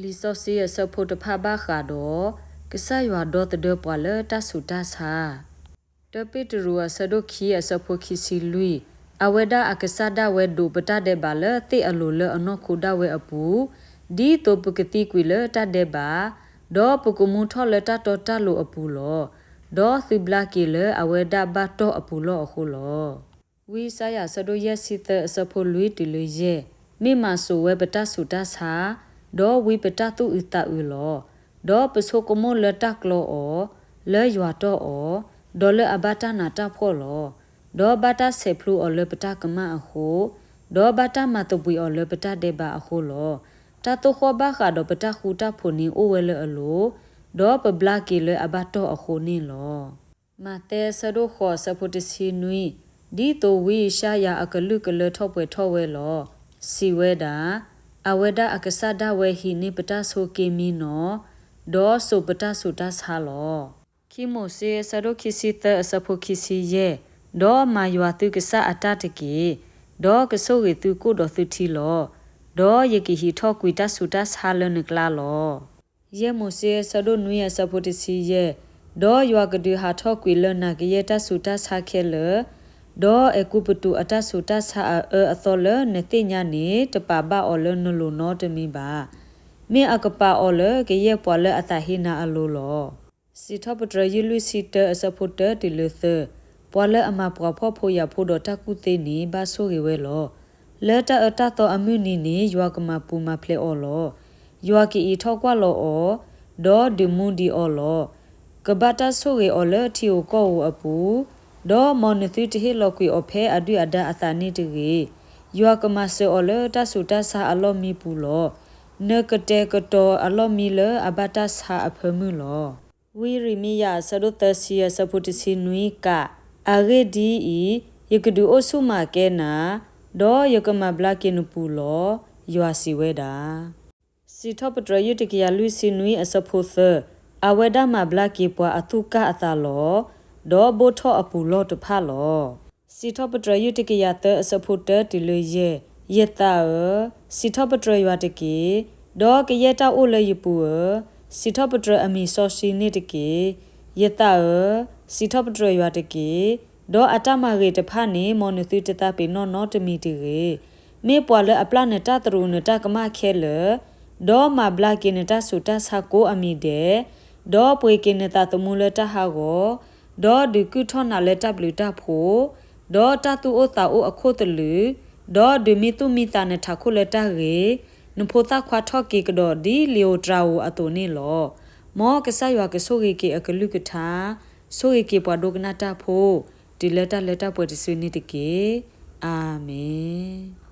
လံာ်စီဆှံအဆၢဖိတဖၣ်ဘၣ်ဃးဒီး ကစၢ်ယွၤဒီသဒၢပှၤလၢတၢ်ဆူးတၢ်ဆါ. တၢပ့းတရူးအဆၢဒိၣ်ခံအဆၢဖိခံဆံလွံၢ်, အဝဲဒၣ်အကစၢ်ဒၣ်ဝဲဒိးပတၢ်ဒဲးဘးလၢသ့ၣ်အလိၤလၢအနီၢ်ခိဒၣ်ဝဲအပူၤ, ဒ်သိးပကသံကွံာ်လၢတၢ်ဒဲးဘး, ဒီးပကမူထီၣ်လၢတၢ်တီတၢ်လိၤအပူၤလီၤ. ဒီးသုဘျါက့ၤလၢအဝဲဒၣ်ဘၣ်တီၢ်အပူၤလီၢ်အဃိလီၤ. ဝံယၡါယၤအဆၢဒိၣ်ယဲၢ်ဆံသၢအဆၢဖိလွံၢ်တုၤလၢယဲၢ်, မ့ၢ်မၤစိာ်ဝဲပတၢ်ဆူးတၢ်ဆါ, ဒီးဝံပတၢ်သူၣ်အုးသးအုးလီၤ. ဒီးပဆိကမိၣ်လၢတၢ်ကျီအီၤ, လၢယွၤတီၢ်အီၤ, ဒီးလၢအဘၣ်တၢ်နးတၢ်ဖှီၣ်လီၤ. ဒီးဘၣ်တၢ်ဆဲးဖျိအီၤလၢပတၢ်ကမၣ်အဃိ, ဒီးဘၣ်တၢ်မၤသဘှံးအီၤလၢပတၢ်ဒဲးဘးအဃိလီၤ. တၢ်သိၣ်ဃီၣ်ဘၣ်ဃးဒီးပတၢ်ဃူတၢ်ဖိးန့ၣ်အိၣ်ဝဲလၢအလိၤ, ဒီးပဘျါက့ၤလၢအဘၣ်တီၢ်အဃိန့ၣ်လီၤ. မးသဲအဆၢဒိၣ်ဃိးအဆၢဖိတဆံနွံ, ဒ်သိးဝံယၡါယၤအကလုၢ်ကလၢထီၣ်ပှဲၤထီၣ်ဝဲလီၤ. စံးဝဲဒၣ်, အဝဲဒၣ်အကစၢ်ဒၣ်ဝဲဟံးန့ၢ်ပတၢ်ဆိးက့မံနီၤ, ဒီးစိာ်ပတၢ်ဆူးတၢ်ဆါလီၤ. ခံမိၤၡ့အဆၢဒိၣ်ခံဆံသၢအဆၢဖိခံဆံယဲၢ်, ဒီးမၤယွၤသုကစၢ်အတၢ်တက့ၢ်, ဒီးကဆိၣ်ဂ့ၤသုကိၣ်ဒီးသုထံလီၤ. ဒီးယကဟံးထီၣ်ကွံာ်တၢ်ဆူးတၢ်ဆါလၢနကျါလီၤ. ယဲၢ်မိၤၡ့အဆၢဒိၣ်နွံအဆၢဖိတဆံယဲၢ်, ဒီးယွၤကဒုးဟးထီၣ်ကွံာ်လၢနၤကယဲၢ်တၢ်ဆူးတၢ်ဆါခဲလၢာ်, ဒီးအဲၤကူပတူးအတၢ်ဆူးတၢ်ဆါအအၢအသီလၢနသ့ၣ်ညါန့ၣ် တပာ်ဘၣ်အီၤလၢနလိၤနီတမံၤဘၣ်. မ့ၢ်အကပာ်အီၤလၢကယဲၢ်ပှၤလၢအသးဟ့နၤအလိၤလီၤ. စံးထီၣ်ပတြၢၤယုၢ်လွံၢ်ဆံတၢအဆၢဖိတၢတုၤလၢသၢ, ပှၤလၢအမၤပှၤဖှီၣ်ဖိယာ်ဖိဒီးတၢ်ကူၣ်သ့န့ၣ် ဘၣ်ဆိၣ်ဂ့ၤဝဲလီၤ. လၢတၢ်အၢတၢ်သီအမုၢ်နံၤန့ၣ် ယွၤကမၤပူၤမၤဖျဲးအီၤလီၤ. ယွၤကအံးထီၣ်ကွၢ်လီၤအီၤ, ဒီးဒုးမူဒံးအီၤလီၤ. ကဘၣ်တၢ်ဆိၣ်ဂ့ၤအီၤလၢထံဧိၤကီၢ်ဧိၤအပူၤ, ဒီးမ်နသုတဟ့ၣ်လီၤကွံာ်အီၤဖဲအဒုၣ်အဒါအသးန့ၣ်တဂ့ၤ. ယွၤကမၤစၢၤအီၤလၢတၢ်ဆူးတၢ်ဆါအလီၢ်မံပူၤလီၤ. နကတဲာ်ကတီၤအလီၢ်မံလၢအဘၣ်တၢ်ဆါအဖၢမုၢ်လီၤ. ဝံယံးရမံယၤအဆၢဒိၣ်သၢဆံအဆၢဖိတဆံနွံကး, အဂ့ၢ်ဒ်အံၤ, ယကဒုးအိၣ်ဆူၣ်မၤကဲနၤ, ဒီးယကမၤဘျါက့ၤနပူၤလီၤ. ယွၤစံးဝဲဒၣ်. စံးထီၣ်ပတြၢၤယုၢ်တကယၤလွံၢ်ဆံနွံအဆၢဖိသၢ, အဝဲဒၣ်မၤဘျါက့ၤပှၤအသူၣ်ကၢ်အသးလီၤ. ဒီးဘိၣ်ထီၣ်အပူၤလီၢ်တဖၣ်လီၤ. စံးထီၣ်ပတြၢၤယုၢ်တကယၤသၢအဆၢဖိတၢတုၤလၢယဲၢ်, ယသးဧၢ, စံးထီၣ်ပတြၢၤယွၤတက့ၢ်. ဒီးကယဲၢ်တၢ်အိၣ်လၢယပူၤဧၢ, စံးထီၣ်ပတြၢၤအမံၤစီဆှံန့ၣ်တက့ၢ်. ယသးဧၢ, စံးထီၣ်ပတြၢၤယွၤတက့ၢ်. ဒီးအတၢ်မၤဂ့ၤတဖၣ်န့ၣ် မ်နသုတသးပ့ၤနီၣ်နီတမံၤတဂ့ၤ. မ့ၢ်ပှၤလၢအပျၢ်နတၢ်တရူးနတၢ်ကမၣ်ခဲလၢာ်, ဒီးမၤဘျါက့ၤနတၢ်ဆူးတၢ်ဆါကိးအမံၤဒဲး, ဒီးပှ့ၤက့ၤနသးသမူလၢတၢ်ဟးဂီၤ, ဒီးဒုးကုၢ်ထီၣ်နၤလၢတၢ်ဘျုးတၢ်ဖှိၣ်, ဒီးတၢ်သူၣ်အိၣ်သးအိၣ်အခိၣ်သလုး, ဒီးဒုးမံသူၣ်မံသးနထးခိၣ်လၢတၢ်ဂ့ၤ, နဖိသၣ်ခွါထီၣ်က့ၤကဒီးဒ်လံာ်ဧိၤတြၤဧိၤအသိးန့ၣ်လီၤ. မ်ကစၢ်ယွၤကဆိၣ်ဂ့ၤက့ၤအကလုၢ်ကထါ, ဆိၣ်ဂ့ၤက့ၤပှၤဒိကနၣ်တၢ်ဖိ, တုၤလၢတၢ်လၢတၢ်ပှဲၤတစုန့ၣ်တက့ၢ်. အၤမ့ၣ်.